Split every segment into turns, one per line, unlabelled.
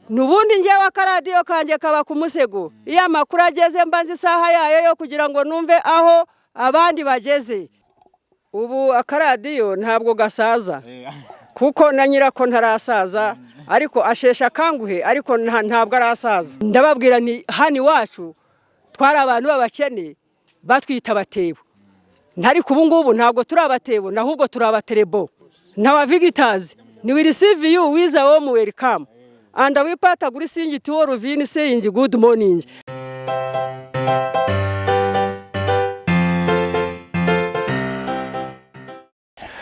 N'ubundi ngewe akaradiyo kanjye kaba ku musego. Iyo amakuru ageze, mba nzi isaha yayo yo kugira ngo numve aho abandi bageze. Ubu akaradiyo ntabwo gasaza, kuko na nyirako ntarasaza, ariko asheshe akanguhe, ariko ntabwo arasaza. Ndababwira nti hano iwacu twari abantu b'abakene, batwita abatebo. Ariko ubu ngubu ntabwo turi abatebo, ahubwo turi abaterebo ntawa visitors. Ni we receive you with a warm welcome and we pass a greeting to all of you saying good morning.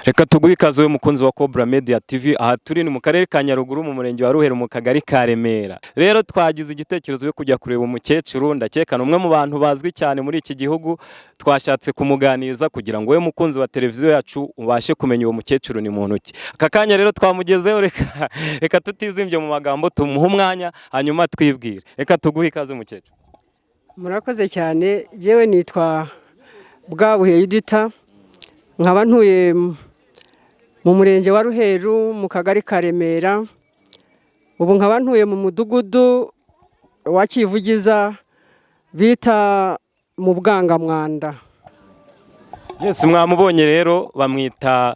Reka tuguhe ikaze, we mukunzi wa Cobra Media TV. Aha turi ni mu karere ka Nyaruguru, mu murenge wa Ruheru, mu kagari ka Remera. Rero twagize igitekerezo cyo kujya kureba umukecuru, ndakeka ni umwe mu bantu bazwi cyane muri iki gihugu. Twashatse kumuganiriza kugira ngo we mukunzi wa televiziyo yacu ubashe kumenya uwo mukecuru ni muntu ki. Aka kanya rero twamugezeho. Reka tutizimbye mu magambo, tumuhe umwanya hanyuma twibwire. Reka tuguhe ikaze, mukecuru.
Murakoze cyane. Yewe, nitwa Bwabuhe Yudita, nkaba ntuye mu murenge wa Ruheru, mu kagari ka Remera. Ubu nkaba ntuye mu mudugudu wa Kivugiza bita mu Bwangamwanda.
Yes, mwamubonye rero, bamwita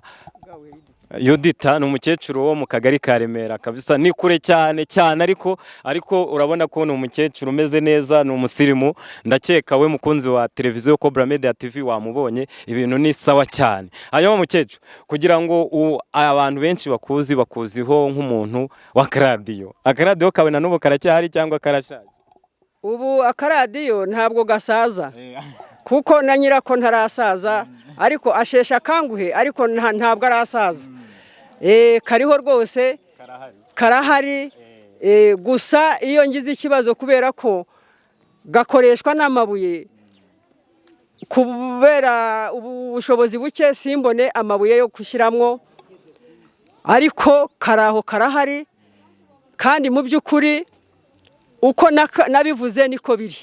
Yudita, ni umukecuru wo mu kagari ka Remera. Kabisa ni kure cyane cyane, ariko urabona ko ni umukecuru umeze neza, ni umusirimu. Ndakeka we mukunzi wa televiziyo Cobra Media TV wamubonye, ibintu ni sawa cyane. Hanyuma mukecuru, kugira ngo abantu benshi bakuzi, bakuziho nk'umuntu w'akaradiyo. Akaradiyo kawe na n'ubu karacyahari cyangwa karashaje?
Ubu akaradiyo ntabwo gasaza, kuko na nyirako ntarasaza, ariko asheshe akanguhe, ariko ntabwo arasaza. Kariho rwose, karahari. Gusa iyo ngize ikibazo, kubera ko gakoreshwa n'amabuye, kubera ubushobozi buke simbone amabuye yo gushyiramo, ariko karaho, karahari. Kandi mu by'ukuri uko nabivuze niko biri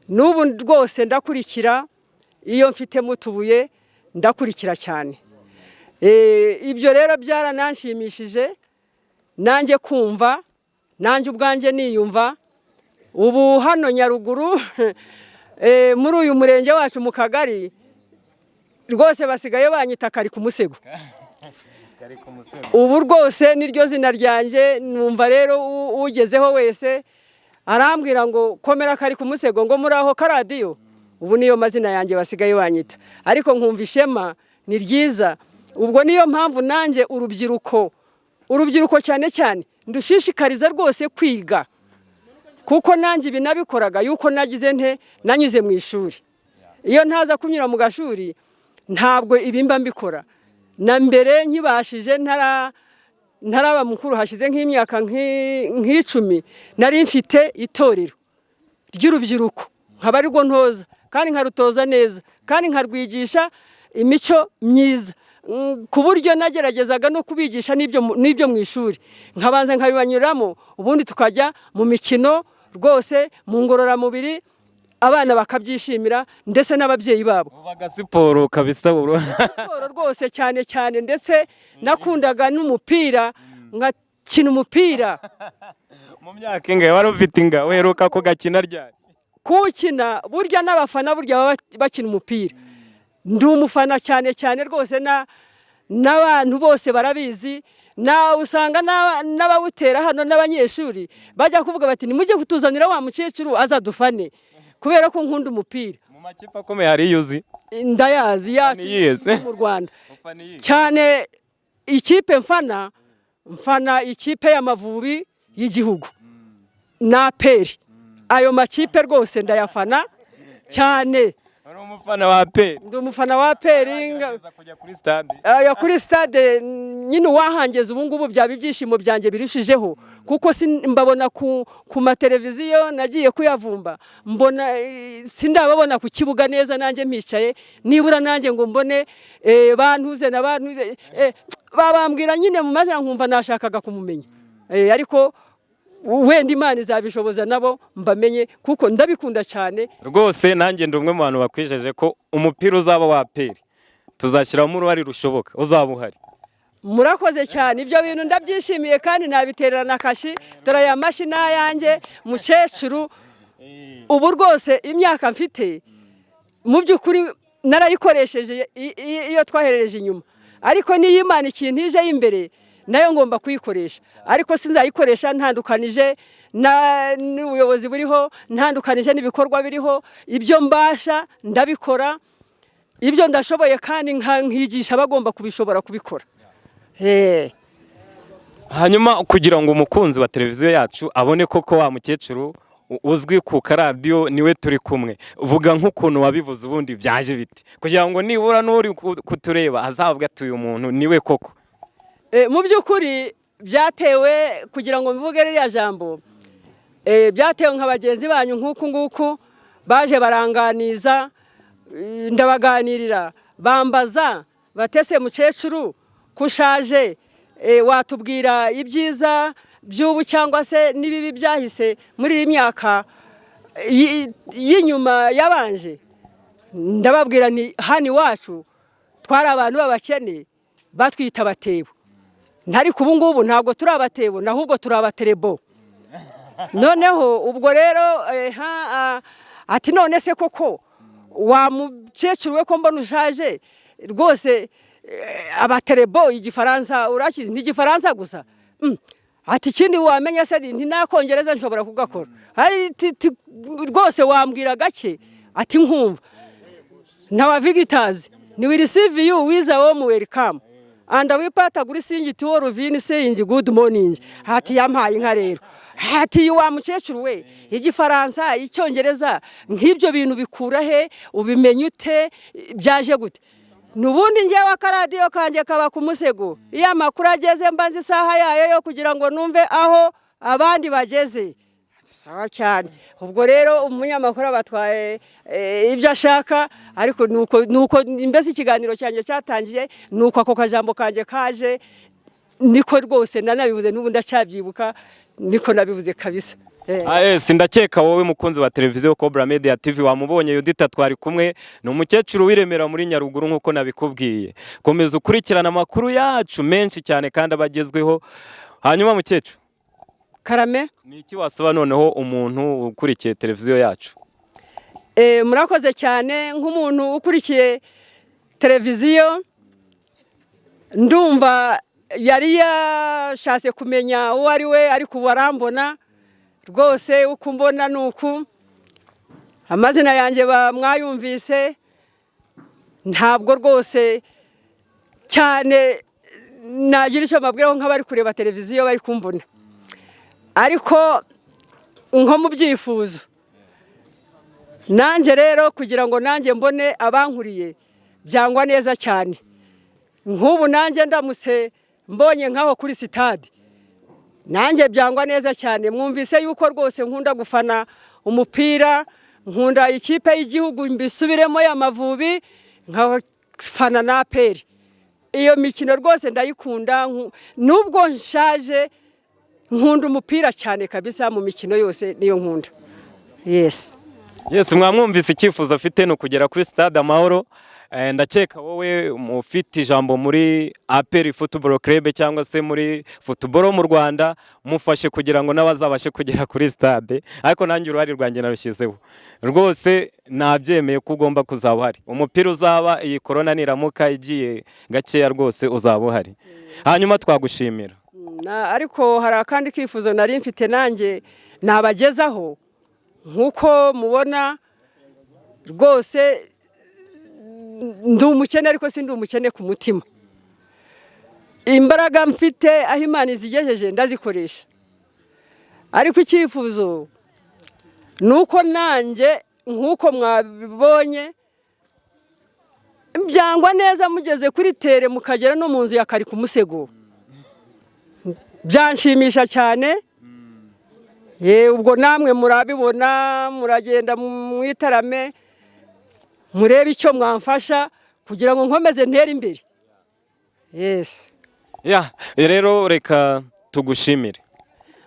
n'ubu rwose. Ndakurikira iyo mfitemo utubuye, ndakurikira cyane. Ibyo rero byarananshimishije nanjye kumva, nanjye ubwanjye niyumva. Ubu hano Nyaruguru, muri uyu murenge wacu, mu kagari, rwose basigaye banyita kari ku musego. Ubu rwose niryo zina ryanjye. Numva rero ugezeho wese arambwira ngo komera kari ku musego, ngo muri aho karadiyo. Ubu niyo mazina yanjye basigaye banyita, ariko nkumva ishema ni ryiza. Ubwo niyo mpamvu nanjye urubyiruko cyane cyane ndushishikariza rwose kwiga, kuko nanjye ibi nabikoraga yuko nagize nte, nanyuze mu ishuri. Iyo ntaza kunyura mu gashuri, ntabwo ibi mba mbikora. Na mbere nkibashije, ntaraba mukuru, hashize nk'imyaka nk'icumi, nari mfite itorero ry'urubyiruko, nkaba arirwo ntoza, kandi nkarutoza neza, kandi nkarwigisha imico myiza, ku buryo nageragezaga no kubigisha n'ibyo mu ishuri, nkabanza nkabibanyuramo, ubundi tukajya mu mikino rwose, mu ngororamubiri, abana bakabyishimira, ndetse n'ababyeyi babo.
Ubaga siporo kabisa uru.
Siporo rwose cyane cyane, ndetse nakundaga n'umupira, nkakina umupira.
Mu myaka ingahe wari ufite inga? Uheruka kugakina ryari?
Kuwukina, burya n'abafana burya baba bakina umupira. Ndi umufana cyane cyane rwose, n'abantu bose barabizi. Nawe usanga n'abawutera hano n'abanyeshuri bajya kuvuga bati nimujye kutuzanira wa mukecuru azadufane, kubera ko nkunda umupira.
Mu makipe akomeye hari iyo uzi?
Ndayazi yacu
Ufana iyihe?
mu Rwanda.
Ufana iyihe?
Cyane ikipe mfana ikipe y'Amavubi y'igihugu na APR. Ayo makipe rwose ndayafana cyane.
Uri umufana wa APR?
Ndi umufana wa APR.
Gerageza kujya kuri stade.
Aya kuri stade nyine, uwahangeza ubu ngubu byaba ibyishimo byanjye birushijeho, kuko mbabona ku mateleviziyo, nagiye kuyavumba mbona, sindababona ku kibuga neza nanjye mpicaye, nibura nanjye ngo mbone bantuze na bantuze, babambwira nyine mu mazina nkumva nashakaga kumumenya. Ariko wenda Imana izabishoboza nabo mbamenye, kuko ndabikunda cyane.
Rwose nanjye ndi umwe mu bantu bakwijeje ko umupira uzaba wa APR, tuzashyiramo uruhare rushoboka, uzaba uhari.
Murakoze cyane, ibyo bintu ndabyishimiye kandi nabitererana akashi. Dore aya mashyi ni ayanjye, mukecuru. Ubu rwose imyaka mfite, mu by'ukuri narayikoresheje iyo twaherereje inyuma, ariko niyo Imana ikintu ije y'imbere nayo ngomba kuyikoresha, ariko sinzayikoresha ntandukanije n'ubuyobozi buriho, ntandukanije n'ibikorwa biriho. Ibyo mbasha ndabikora, ibyo ndashoboye, kandi nkigisha abagomba kubishobora kubikora.
Hanyuma kugira ngo umukunzi wa televiziyo yacu abone koko wa mukecuru uzwi ku karadiyo niwe turi kumwe, vuga nk'ukuntu wabivuze ubundi byaje bite, kugira ngo nibura n'uri kutureba azavuga ati: "Uyu muntu niwe koko."
Mu by'ukuri byatewe, kugira ngo mvuge ririya jambo, byatewe nka bagenzi banyu nk'uku nguku baje baranganiza, ndabaganirira, bambaza batese: "Mukecuru, ko ushaje, watubwira ibyiza by'ubu cyangwa se n'ibibi byahise muri iyi myaka y'inyuma yabanje?" Ndababwira ni hano iwacu twari abantu b'abakene, batwita abatebo, ariko ubu ngubu ntabwo turi abatebo, ahubwo turi abaterebo. Noneho ubwo rero ati: "None se koko wa mukecuru we, ko mbona ushaje rwose, abaterebo igifaransa urakizi?" Ni igifaransa gusa. Ati: "Ikindi wamenya se?" Nti: "N'akongereza nshobora kugakora." Rwose wambwira gake, ati nkumva na visitors ni "We receive you with a warm welcome and we part greeting to all of you saying good morning." Ati: "Yampaye inka rero." Ati: "Wa mukecuru we, igifaransa, icyongereza, nk'ibyo bintu bikura he? Ubimenya ute? Byaje gute?" N'ubundi ngewe akaradiyo kanjye kaba ku musego. Iyo amakuru ageze mba nzi isaha yayo yo kugira ngo numve aho abandi bageze. Sawa cyane. Ubwo rero umunyamakuru abatwaye ibyo ashaka, ariko nuko mbese ikiganiro cyanjye cyatangiye, nuko ako kajambo kanjye kaje, niko rwose nanabivuze, n'ubu ndacyabyibuka, niko nabivuze kabisa.
Yes, ndakeka wowe mukunzi wa televiziyo Cobra Media TV wamubonye. Yudita twari kumwe ni umukecuru w'Iremera muri Nyaruguru nk'uko nabikubwiye. Komeza ukurikirana amakuru yacu menshi cyane kandi abagezweho. Hanyuma mukecuru,
Karame.
ni iki wasaba noneho umuntu ukurikiye televiziyo yacu?
Murakoze cyane. Nk'umuntu ukurikiye televiziyo, ndumva yari yashatse kumenya uwo ari we, ariko ubu arambona rwose. Uko mbona ni uku, amazina yanjye mwayumvise. Ntabwo rwose cyane nagira icyo mbabwiraho nk'abari kureba televiziyo bari kumbona, ariko nko mu byifuzo nanjye rero, kugira ngo nanjye mbone abankuriye byangwa neza cyane. Nk'ubu nanjye ndamutse mbonye nk'aho kuri sitade, nanjye byangwa neza cyane. Mwumvise yuko rwose nkunda gufana umupira, nkunda ikipe y'igihugu, mbisubiremo, y'Amavubi, nkafana na APR. Iyo mikino rwose ndayikunda, nubwo nshaje nkunda umupira cyane kabisa. Mu mikino yose niyo nkunda, yes.
Yes, mwamwumvise, icyifuzo afite ni ukugera kuri stade Amahoro. Ndakeka wowe ufite ijambo muri APR Football Club cyangwa se muri football mu Rwanda, mufashe kugira ngo nawe azabashe kugera kuri stade. Ariko nanjye uruhare rwanjye narushyizeho rwose, nabyemeye ko ugomba kuzaba uhari umupira uzaba, iyi corona niramuka igiye gakeya, rwose uzaba uhari. Hanyuma twagushimira.
Ariko hari akandi kifuzo nari mfite nanjye nabagezaho. Nk'uko mubona rwose ndi umukene, ariko si ndi umukene ku mutima. Imbaraga mfite, aho Imana izigejeje ndazikoresha, ariko icyifuzo ni uko nanjye nk'uko mwabibonye byangwa neza mugeze kuri terrain, mukagera no mu nzu ya kari ku musego, byanshimisha cyane. Ye, ubwo namwe murabibona, muragenda mwitarame murebe icyo mwamfasha kugira ngo nkomeze ntere imbere, yes.
Ya, rero reka tugushimire.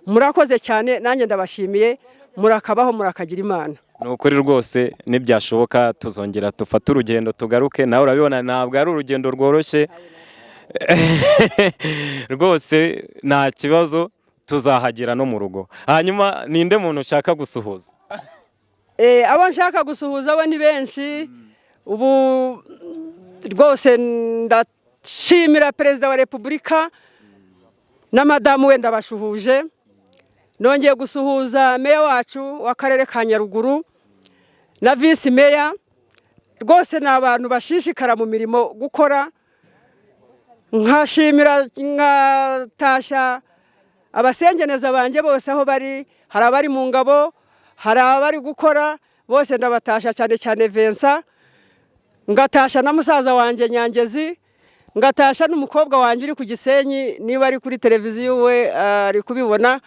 Murakoze cyane, nanjye ndabashimiye. Murakabaho, murakagira Imana.
Ni ukuri rwose, nibyashoboka tuzongera dufate urugendo tugaruke. Nawe urabibona, ntabwo ari urugendo rworoshye. Rwose nta kibazo, tuzahagera no mu rugo. Hanyuma ninde muntu ushaka gusuhuza?
Abo nshaka gusuhuza bo ni benshi. Ubu rwose ndashimira Perezida wa Repubulika na madamu we, ndabashuhuje. Nongeye gusuhuza meya wacu w'akarere ka Nyaruguru na visi meya. Rwose ni abantu bashishikara mu mirimo gukora. Nkashimira, nkatashya abasengeneza banjye bose aho bari. Hari abari mu ngabo, hari abari gukora, bose ndabatashya, cyane cyane Vincent. Ngatasha na musaza wanjye Nyangezi, ngatasha n'umukobwa wanjye uri ku Gisenyi, niba ari kuri televiziyo we ari kubibona,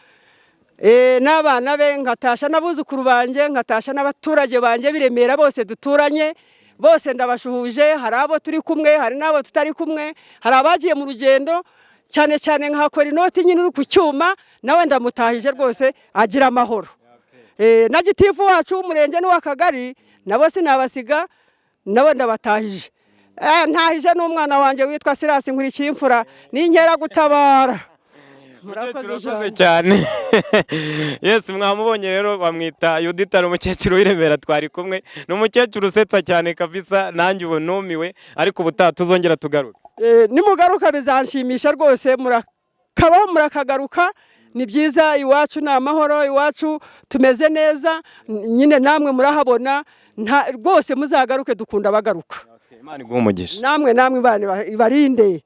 n'abana be. Ngatasha n'abuzukuru banjye, ngatasha n'abaturage banjye b'i Remera bose duturanye, bose ndabashuhuje. Hari abo turi kumwe, hari n'abo tutari kumwe, hari abagiye mu rugendo, cyane cyane nkakora inoti nyine uri ku cyuma, nawe ndamutahije rwose, agira amahoro. Na gitifu wacu w'umurenge n'uw'akagari nabo sinabasiga, nabo ndabatahije. Ntahije n'umwana wanjye witwa Sirasi Nkurikiyimfura n'inkeragutabara. Murakoze.
Urakoze cyane. Yes, mwamubonye rero, bamwita Yudita, ni umukecuru w'i Remera twari kumwe. Ni umukecuru usetsa cyane kabisa, nanjye ubu numiwe, ariko ubutaha tuzongera tugaruke.
Nimugaruka bizanshimisha rwose, murakabaho, murakagaruka. Ni byiza, iwacu ni amahoro, iwacu tumeze neza nyine, namwe murahabona. Rwose muzagaruke, dukunda abagaruka.
Imana iguhe umugisha.
Namwe, namwe, Imana ibarinde.